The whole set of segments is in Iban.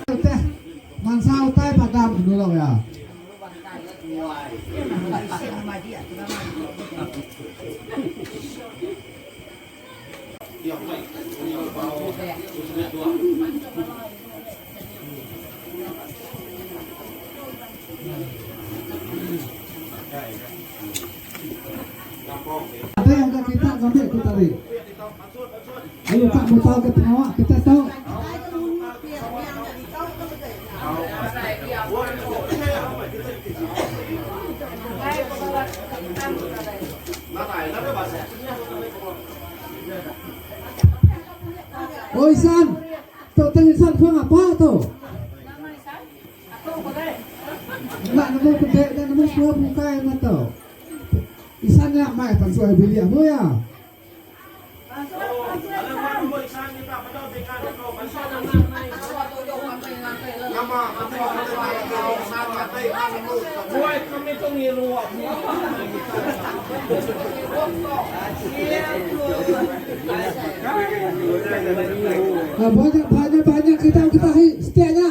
Udah mansa utai padam dulu ya. Adai udah kita ngambi ku tadi. Ayu tak mutar ke pengawa kita tu. Oi San, tu tang San puang apa tu? Enda nemu pedek enda nemu puang bukai meh tu. Isan nya mai pansu ai bilik amu iya. Banyak banyak banyak kita kita setia nya.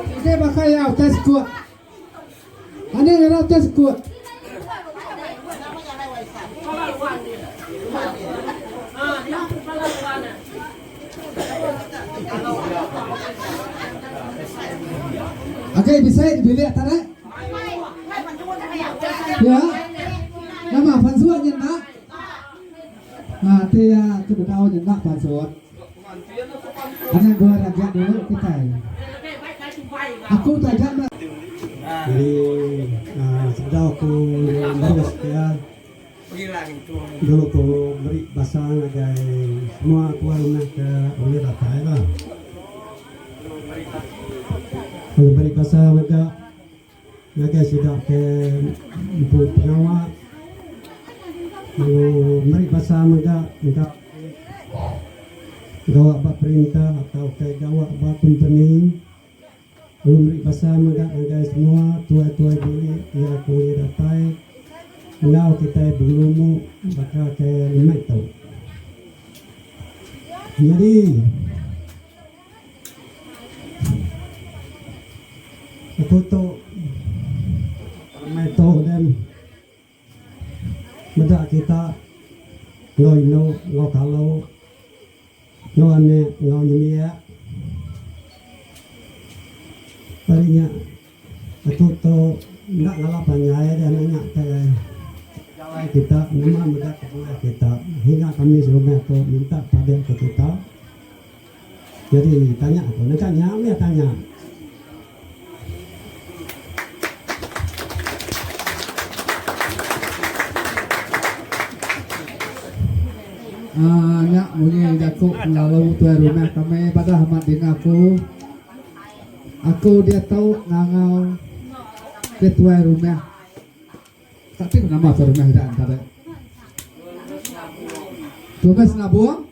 Enti baka iya utai sekut. Ani ngena utai sekut. Agi bisi di bilik tadi. Ya. Nama pansut nya enda? Ha ti ya ke bedau nya enda pansut. Anang gua ragak dulu kitai. Aku taja ba. Jadi sebedau aku nerus ke dulu ku meri basa ngagai semua tuai rumah ke ulih datai lah. Lalu meri basa mega ngagai sida ke empu pengawa lalu meri basa mega enda gawa ba perintah atau ke gawa ba kompeni. Lalu meri basa mega ngagai semua tuai-tuai bilik iya ke ulih datai enggau kitai begelumu baka ke lemai tu. Nyadi aku tu lemai tu dem meda kita enggau indu enggau kalu enggau anak enggau nyembiak. Ari nya aku tu enda ngala panjai deh nanya ke jalai kita nama mega kebuah kita hingga kami serumah tu minta padeh ke kita. Jadi tanya aku nengka nya meh tanya. Aa nya munyi jaku ngelalu tuai rumah kami padah amat dinga aku. Aku diatu ngangau ke tuai rumah. Kati ku nama tuai rumah ida enta deh. Tuai rumah Senabung?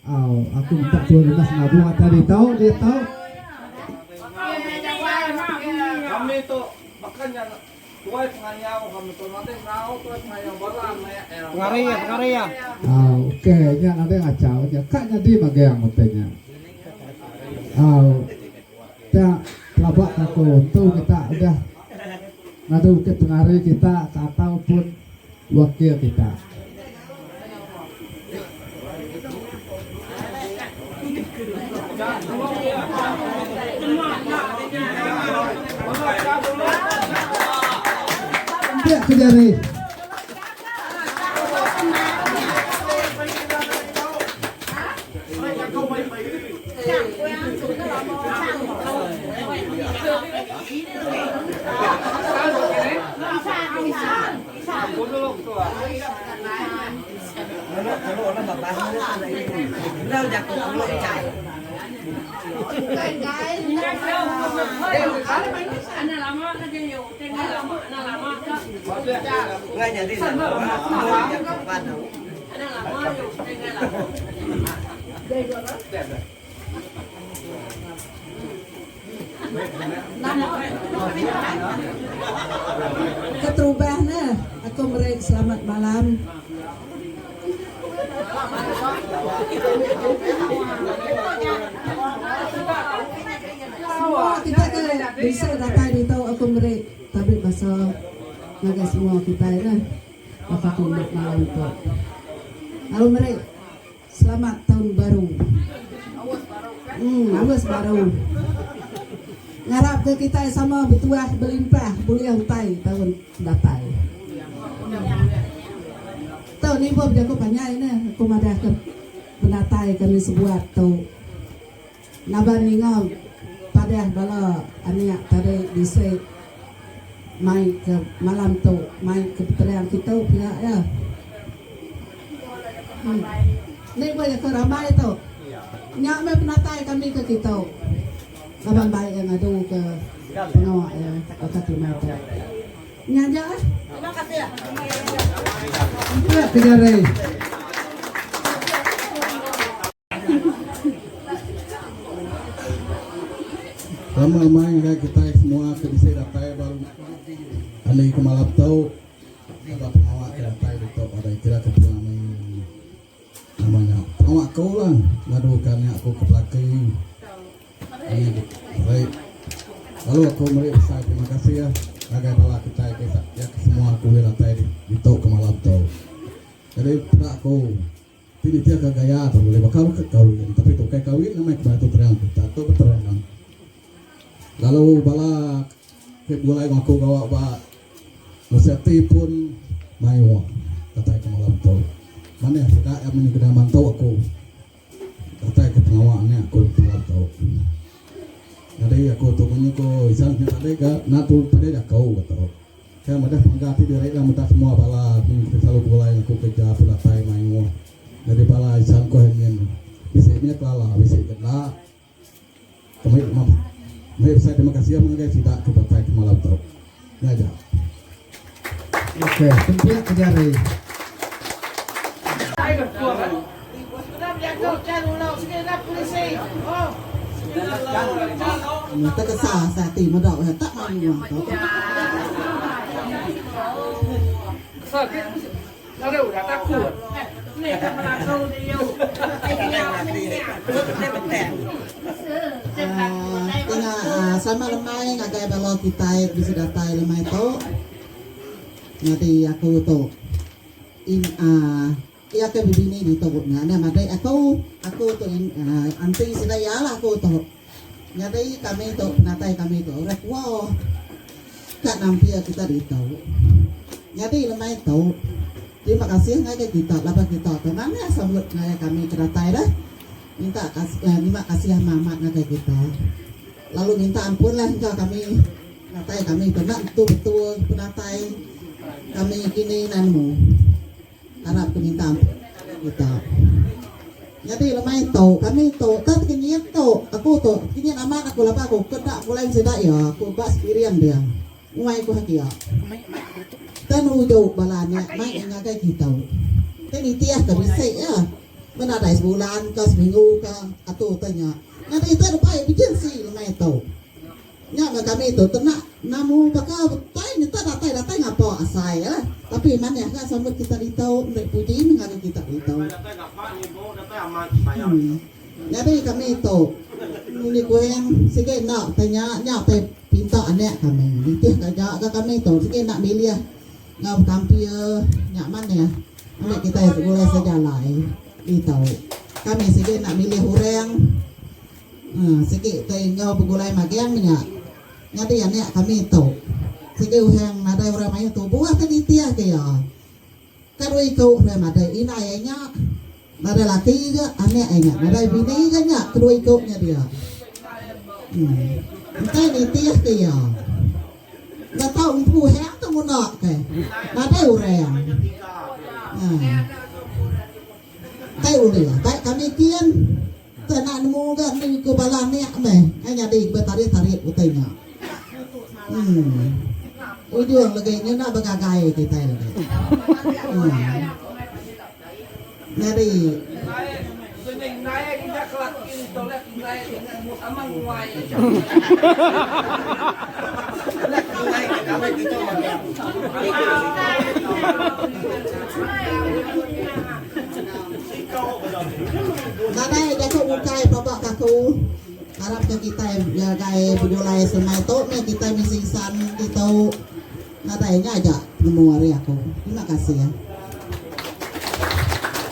Au, aku minta tuai rumah Senabung atai ditu diatu. Kami tu baka nya Tuai pengayau kami tu nadai enggau tuai pengayau bala anak iya. Pengari iya, pengari iya. Au, okey nya nadai ngachau nya ka nyadi magang utai nya. Au, ka pelaba ka aku entu kita udah ngadu ke pengari kita ke atau pun wakil kita. Entiak ke jari. Keterubah ne aku meri selamat malam. Semua kita ke bisi datai ditu aku meri tabi basa ngagai semua kitai ne baka ke udah malam tu. Lalu meri Selamat taun baru. Emm aus baru. Ngarap ke kitai sama betuah belimpah bulih utai taun datai. Tu nibuh bejaku panjai neh aku madah ke penatai kami sebuat tu. Laban ninga padah bala anak tadi bisi mai ke malam tu mai ke beterang kitu pia iya. Ni ba jaku rambai tu. Nya meh penatai kami ke kitu laban bai iya ngadu ke pengawa iya baka timai tu. Nya aja ah. Empat ke jari. Lama amai ngagai kitai semua ke bisi datai ba rumah andi ke malam tu ba pengawa ke datai ditu adai kira ke pengerami nama nya pengawa aku lah ngadu ka anak aku ke belaki lalu aku meri besai terima kasih ngagai bala kitai ke semua ke ulih datai ditu ke malam tu jadi peda aku. Ti nitihka gaya tu ulih baka ke kawin tapi tu ukai kawin nama ke batu terang kita tu beterang. Lalu bala ke begulai enggau aku gawa ba Meseti pun mayuh datai ke malam tu. Manih sida iya meni kena mantu aku datai ke pengawa nya aku malam tu. Nyadi aku tu munyi ku Isan nya tadi ga enda tu tadi jaku ke tu. Ka madah pengga ti diri lah meda semua bala mung ti selalu begulai ngaku kerja penatai mayuh nyadi bala isan ko nyin bisi mih kelala bisi ke enda kami meri besai terima kasih ngagai sida ke datai ke malam tu nya aja. Okey, tempiak ke jari. Tekesa asai ati meda udah tak mayuh tu. Tengah selamat lemai ngagai bala kitai bisi datai lemai tu. Nyadi aku tu in Iya ke bebini ditu nya enda madik aku. Aku tu aunty sida iya lah aku tu. Nyadi kami tu penatai kami tu orang kuo ka nampil kita ditu. Nyadi lemai tu terima kasih ngagai kita laban kita tu manah sambut ngagai kami ke datai dah. Minta terima kasih amat amat ngagai kita. Lalu minta ampun lah engka kami penatai kami tu enda betul betul penatai kami kini nanu. Arap ke minta ampun. Kita. Nyadi lemai tu kami tu tak tekenyit tu aku tu tekenyit amat aku laban aku ke enda pulai sida iya aku ba sepiring dia nguai ku hak iya. Tang nuju bala anak mai ngagai kitu. Ti nitih ke bisi iya men nadai sebulan ka seminggu ka atu te nya. Nyadi te debai emergency lemai tu. Nya meh kami tu tenak namu baka utai nyeta datai datai ngapa asai eh tapi manah ga sambut kita ditu meri puji meh ngagai kita ditu. Hmm. Nyadi kami tu ngundi kuing sigi enda tai nya nya tai pinta anak kami nitih ka aja ga kami tu sigi enda milih enggau bekampir nya manah ambi kitai begulai sejalai ditu. Kami sigi enda milih orang. Haa sigi tai enggau begulai magang nya nyadi anak kami tu. Sigi uhang nadai orang mayuh tubuh ke nitih ke iya. Ka dua iku orang madai indai iya nya nadai laki ga anak iya nya nadai bini ga nya kedua iku nya dia. Uhh enti nitih ke iya enda tau empu uhang tu nguna ke nadai orang. Haa tai ulih tai kami kin. Te enda nemu ga ni ku bala anak meh ai nyadi betarit-tarit utai nya. Uhh. Ujung legi nya enda begagai kitai legi. Uhh. Nyadi. Nadai jaku bukai pelaba ka aku. Arap ka kitai ngagai begulai semai tu meh kitai misi san ditu. Nadai nya aja penemu ari aku. Terima kasih.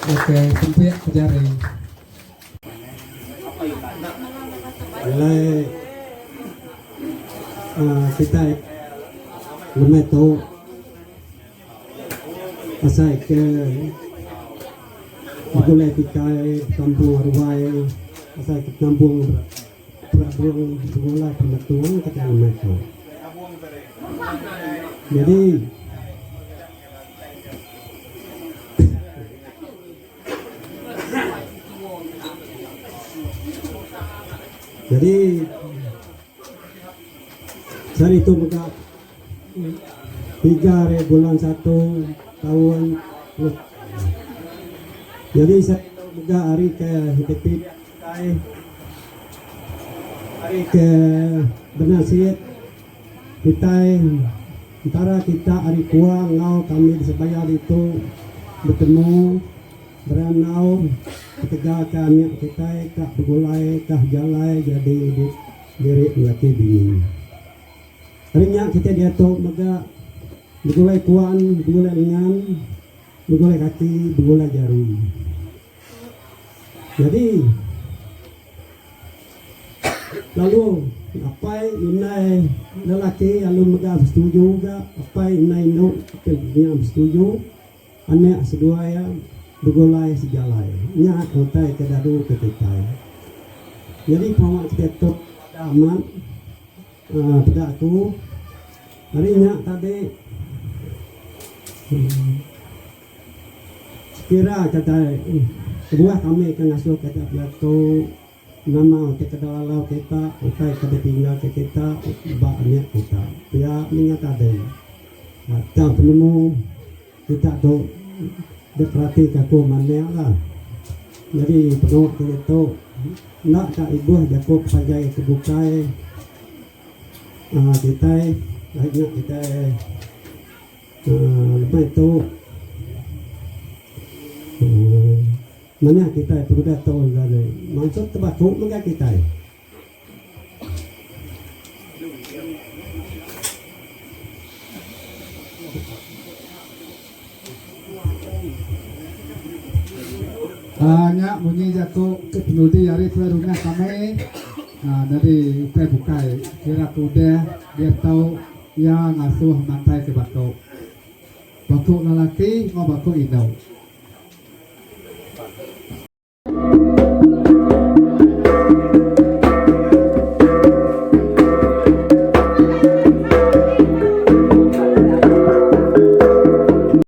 Okey, sempit ke jari. Alai uhh kitai lemai tu. Asai ke begulai kitai bekampung ruai asai ke bekampung perabung begulai pemetung kitai ngemai tu. Jadi jadi sehari tu mega Tiga ari bulan satu taun Jadi saritu mega ari ke dipilih kitai ari ke benasit kitai entara kita ari kua enggau kami di sebaya ditu betemu berandau ketegal ke anak kitai ka begulai ka jalai jadi diri laki bini. Ari nya kitai diatu mega begulai kuan, begulai lengan, begulai kaki, begulai jari. Nyadi lalu apai indai lelaki lalu mega besetuju ga apai indai indu nya besetuju anak seduai iya begulai sejalai. Nya utai ke dadu ke kitai. Nyadi pengawa kitai tu amat. Peda aku ari nya tadi sekira kitai kebuah kami ke ngasuh kita bejaku nama utai ke dalalau kita utai ke ditinggalka kita ba anak kita pia mih nya tadi. Tang penemu kita tu diperatika aku manah lah. Nyadi pengawa ke ditu enda ka ibuh jaku panjai ke bukai uhh kitai ai nya kitai uhh lebuh itu uhh manah kitai pengudah tu mansut tebaku mega kitai. Aa nya munyi jaku ke penudi ari tuai rumah kami aa nyadi utai bukai kira ke udah diatu iya ngasuh mantai ke baku. Baku lelaki enggau baku indu.